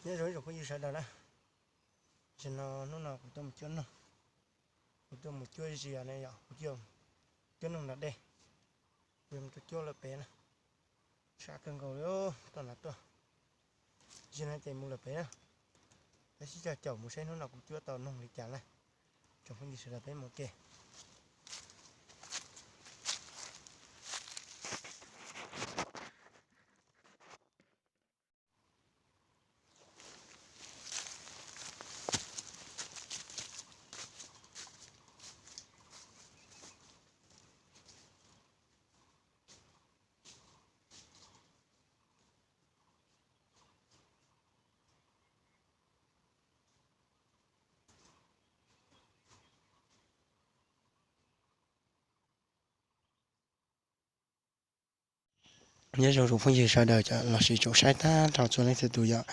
Nyob zoo ib tsoom phooj ywg sawv daws na, tam sim no hnub no kuv tuaj mus cuab noog, kuv tuaj mus cuab zias ne yom, kuv tuaj cuab noog nram dej, kuv yuav mus tuaj cuab lawm pem na, sab kawg nkaus li, tuaj nrad tuaj, zias no ces mus lawm pem na, peb sib cog caum mus seb hnub no kuv cuab tau noog li cas na, tsoom phooj ywg sawv daws peb mus ke. Nyob zoo tsoom phooj ywg sawv daws lossis tsoom saib tag nrho txhua leej txhua tus yom.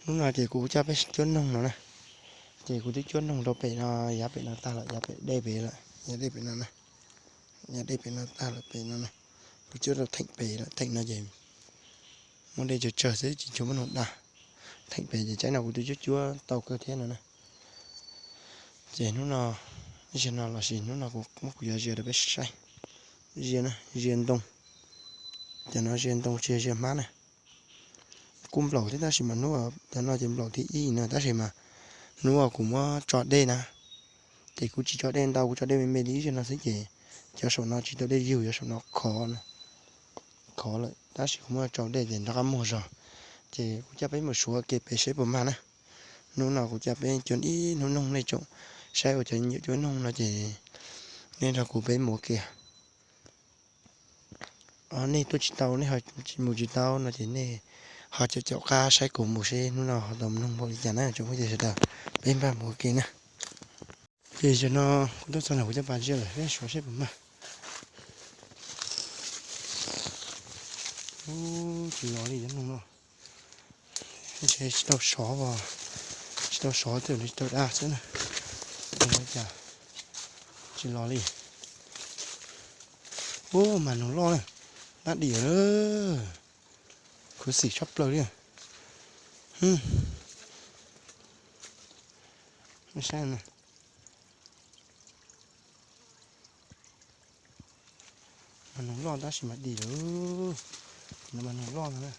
Hnub no ces kuv coj peb cuab noog no na. Ces kuv twb cuab noog rau pem no, yav pem no tag lawm, yav pem dej pem lawm, yav dej pem no na. Yav dej pem no tag lawm pem no na. Kuv cuab rau theem pem lawm, theem no ces muaj dej tsawg tsawg xwb tsis tshua muaj noog da. Theem pem ces tsaib no kuv twb cuab cuab tau kawg thiab no na. Ces hnub no, ib zaug no lossis hnub no kuv muab kuv cov zias rau peb saib. Zias na, zias ntoo. Cov no zias ntoo tsis yog zias hmab na. Kuj nplaum thiab tab sis mas hnub, cov no ces nplaum thib ib na tab sis mas hnub uas kuv muab tso dej na, ces kuv tsis tso dej ntau, kuv tso dej me me li ib zaug no xwb ces cov saum no tsis tau dej yug, cov saum no khov, khov lawm tab sis kuv muab tso dej ces nrov qab muag zog. Ces kuv coj peb mus suav ke pem saib puas mag na. Hnub no kuv coj peb cuab ib hnub noog nej tsoom saib ua cov nyuam cuab noog no ces nej nrog kuv peb mus ua ke. Nej tuaj tsis tau, nej mus tsis tau no ces nej ho caum caum qab saib kuv mus seb hnub no ho tau noog npaum li cas na tsoom phooj ywg sawv daws, peb npaj mus ua ke na. Ces zaum no kuv tuaj txog no kuv coj pas ntsia lawm peb suav saib puas mag. Ub, tsis los li cov noog no. Ntshe tsis tau sov, tsis tau sov twb tsis tau da xwb na. Ua cas tsis los li. Ub, mas noog loj na, dab dim lawm. Khuv xim tshaj plaws li. Saib, mas noog loj tab sis mas dim lawm. No mas noog loj no.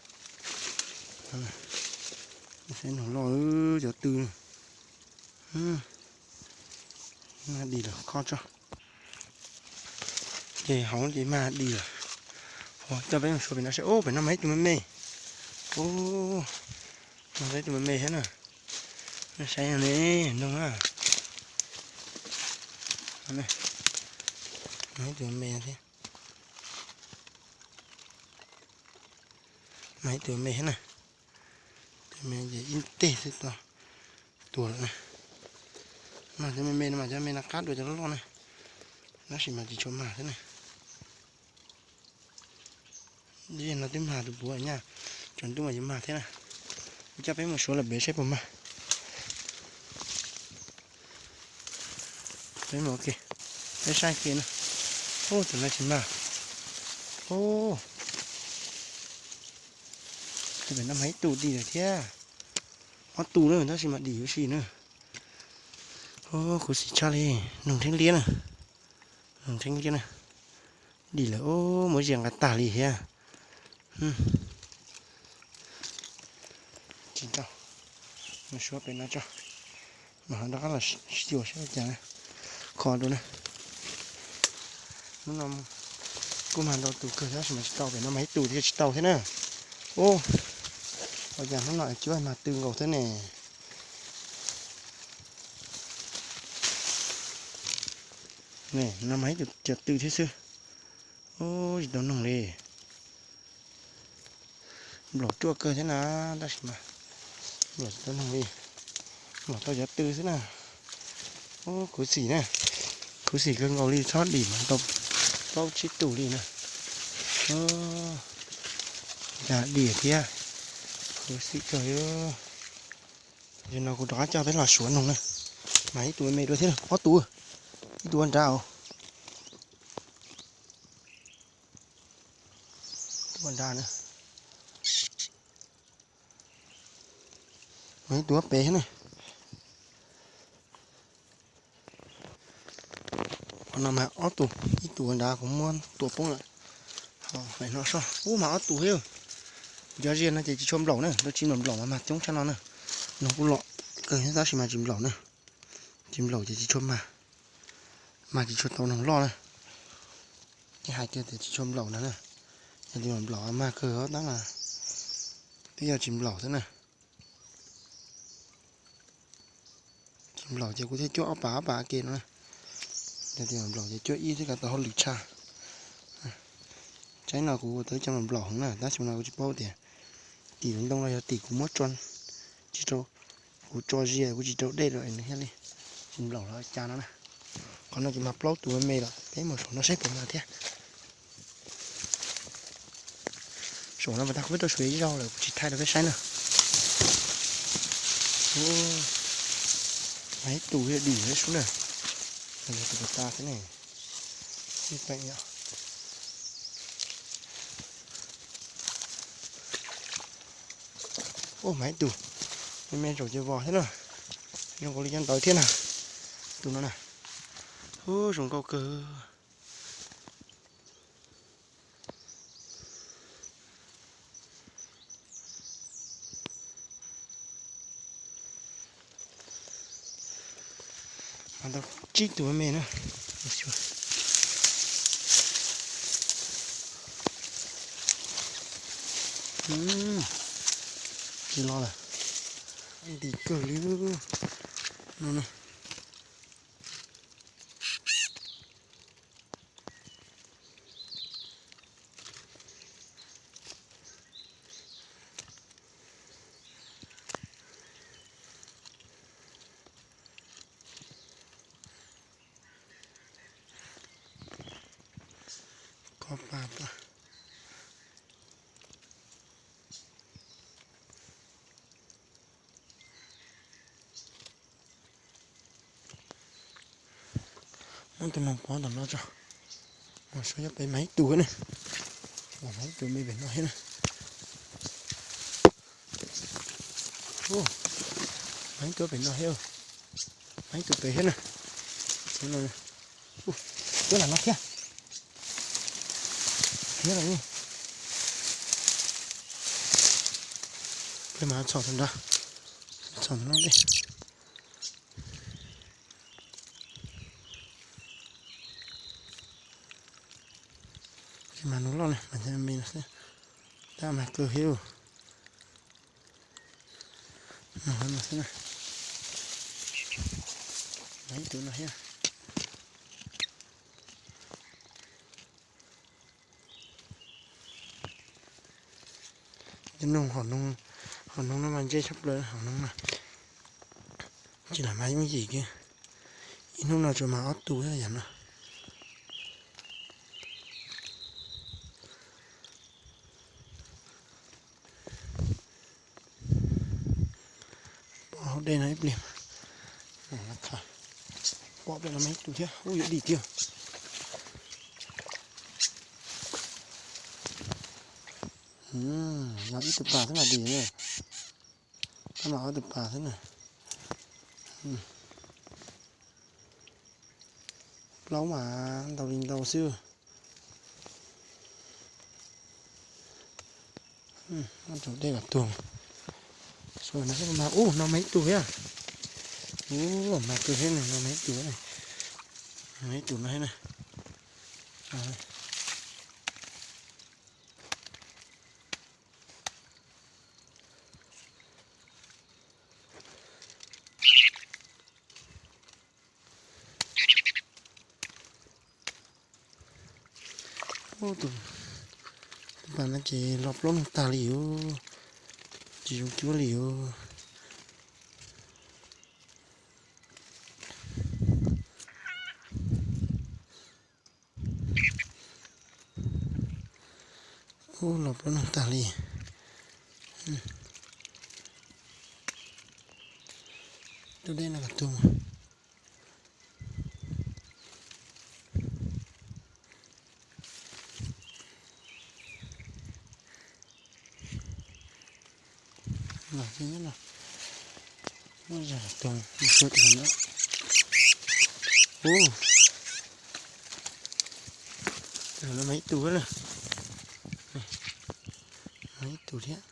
Saib noog loj cov tw. Mag dim lawm, kho tso. Ces hauv ces mag dim lawm. Coj peb mus suav pem no saib, ub, pem no mas ib tug me me. Ub, no ib tug me me thiab na. Saib no ne, noog na. Ib tug me me thiab. Mas ib tug me thiab na. Tus me ces ib teg xwb tau tuag lawm na. No cov me me no mas cov me no qab dua cov loj loj na. Tab sis mas tsis tshua mag thiab na. Yog no twb mag tus puav nyaj, tsaus ntuj mas yuav mag thiab na. Kuv coj peb mus suav lawm pem saib puas mag. Peb mus ua ke, peb saib ke na. Ub, tus no tsis mag. Ub, tus pem no mas ib tug dim lawm thiab. Ob tug na tab sis mas dim huv si na. Ub, khuv xim tshaj li. Noog rheeb liab na. Noog rheeb liab na. Dim lawm, ub, muab zias nqa tag li thiab. Tsis tau, mus suav pem no tso. Mas ho rov qab los xyuas saib ua cas na. Kho dua na. Hnub no kuj mag ntau tus kawg tab sis mas tsis tau, pem no mas ib tug thiab tsis tau thiab na. Ub, ua cas hnub no cuab mag tw nkaus thiab ne. Ne, no mas ib tug cov tw thiab xwb. Ub, tsis tau noog li. Nplaum ruaj kawg thiab na, tab sis mas nplaum tsis tau noog li. Nplaum tau cov tw xwb na. Ub, khuv xim na. Khuv xim kawg nkaus li, txhob dim mas tau plaub tsib tug li na. Cas dim thiab. Khuv xim kawg li. Zaum no kuv rov qab coj peb los suav noog na. Mas ib tug me me dua thiab, ob tug. Ib tug ua nrad os. Ib tug ua nrad na. Ib tug pem thiab na. Qhov no mas ob tug, ib tug nrad kuv muab tua poob lawm. Hais no soj ub mas ob tug thiab. Cov ziag no ces tsis tshua nplaum na, tsis nplaum nplaum mas mag coob tshaj no na. Noog kuj lom kawg tab sis mas tsis nplaum na. Tsis nplaum ces tsis tshua mag, mag tsis tshua tau noog loj na. Ces hais tias tsis tshua nplaum no na. Yog tias nplaum mag kawg tab mas twb yog tsis nplaum xwb na. Tsis nplaum ces kuv thiaj cuab ob pas ob pas ke no. Yog tias nplaum ces cuab ib thiaj kav tau hauj lwm tshaj. Tsaib no kuv tau ib co nplaum heev na, tab sis no kuv tsis paub tias tim ntoo no yog tim kuv muab tso, tsis rau, kuv tso ziag kuv tsis rau dej rau nws thiaj li tsis nplaum los cas no na. Qhov no ces mag plaub tus me me lawm, peb mus saum no saib puas mag thiab. Saum no mas tag kuv peb tau suav ib zaug lawm kuv tsis thaij rau peb saib na. Mag ib tug dim thiab sub na. Tus puas tas thiab ne. Ib peem yom. Ub, mag ib tug me me saum cov vos thiab na. Zoo nkaus li cov ntawd thiab na. Tus no na. Ub, zoo nkauj kawg. Mas tau tsib tug me na. Tsis los lawm. Ntim kawg li no na. Ko pa pa. Muab tus noog pov tom no tso. Mus saib, yog pem mag ib tug ne. Mag ib tug me pem no thiab na. Mag ib tug pem no thiab. Mag ib tug pem thiab na. Tuab lam no thiab. Thiab lawm. Peb mas txhom tus nrad, txhom tus no dej. Mas nus loj ne, mas me no xwb, tab mas kawg thiab. Mas no xwb na, mas ib tug no thiab. Cov noog, hom noog no mas ntse tshaj plaws, hom noog no tsis lam mas yooj yim kiag. Ib hnub no tsuas mas ob tug yam no. Pom hauv dej no ib pliag. Pom dej no mas ib tug thiab, ub, yuav dim tiag. Yog ib tug pas xwb mas dim na. Tab mas ob tug pas xwb na. Plaub mas ntau li ntau xwb. Rau dej kom tuag. Mas ub, no mas ib tug thiab. Ub, mas kawg thiab, no mas ib tug, no mas ib tug no thiab na. Tus pas no ces los plaub leeg tag li os, tsis zoo cuab li os. Ub, los plaub leeg tag li. Tus dej no kom tuag. Los, Muab zam tog, muab tsuab tog na. Ub, tog no mas ib tug lawm. Mas ib tug thiab.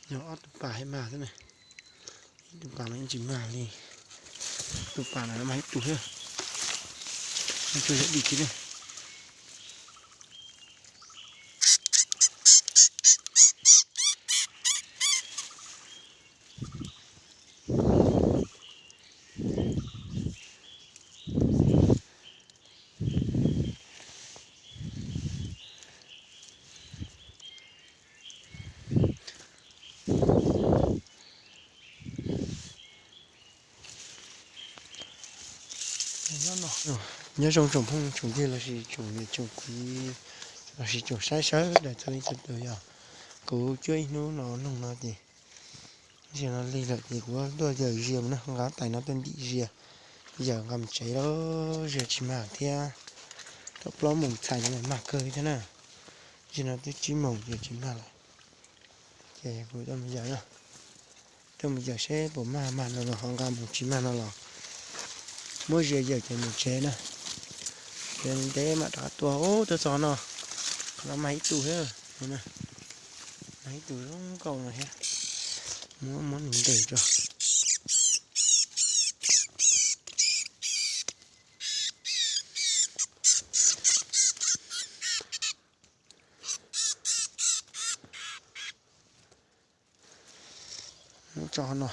Yog ob tug pas hais mas xwb na. Ib tug pas mas yeej tsis mag li. Tus pas no mas ib tug thiab. Tsuag yam dim kiag li. Nyob zoo tsoom phooj tsoom ywg lossis tsoom niam tsoom txiv lossis tsoom saib sawv daws txhua leej txhua tus, yog kuv cuab ib hnub no noog no ces, zaum no lig lawm ces kuv tuaj yawm zias mus na, nqa tais no tuaj ntim zias, yawm nqa mus tsev lawm, zias tsis mag thiab. Thaum plaub moos txhais no mag kawg thiab na, zaum no twb tsib moos ces tsis mag lawm. Ces kuv tuaj mus yawm no, tuaj mus yawm seb puas mag, mag no los ho nqa mus, tsis mag no los muab zias yawm ces mus tsev na. Ces ntev mam rov qab tuaj, ub, tuaj txog no, qhov no mag ib tug thiab, mag ib tug zoo nkauj no thiab. Muab, muab nws ntes tso. Muab tso no,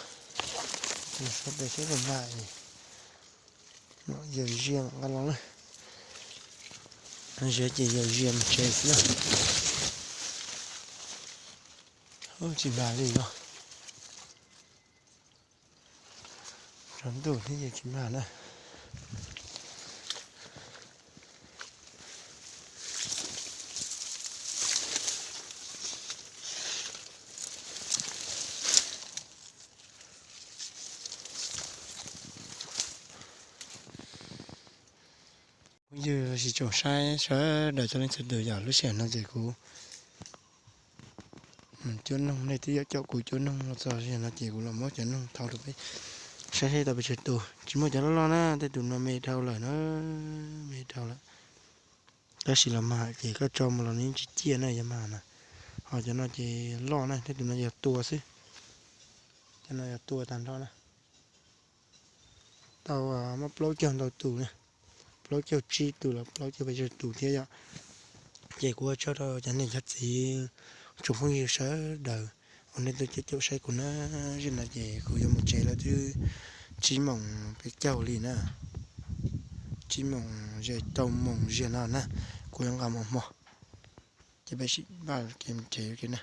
suav pem seb puas mag, yawm zias mam nqa los na. Zias ces yawm zias mus tsev xwb na. Tsis mag li os. Tsaus ntuj thiab yawm tsis mag na. Phooj ywg lossis tsoom saib sawv daws txhua leej txhua tus, yog lub sij hawm no ces kuv mus cuab noog, nej twb yuav caum kuv cuab noog los txog sij hawm no ces kuv los muab cov noog thau rau peb saib seb tau pes tsawg tus. Tsis muaj cov loj loj na, tej tus no me dhau lawm na, me dhau lawm. Tab sis los mag ces koj tso mus los nws yeej tsis ciaj na, yog mag na. Ho cov no ces loj na, tej tus no yog tua xwb. Cov no yog tua tag nrho na. Tau muaj plaub caug ntau tus na, plaub caug tsib tus los plaub caug pes tsawg tus thiab yom. Ces kuv ua tsaug rau cov niam cov txiv tsoom phooj ywg sawv daws uas nej tuaj caum saib kuv na. Zaum no ces kuv yuav mus tsev lawm twb tsib moos peb caug li na. Tsib moos ze rau moos ziag no na, kuv yuav nqa mus hmo. Ces peb sib npaj kev mus tsev ua ke na.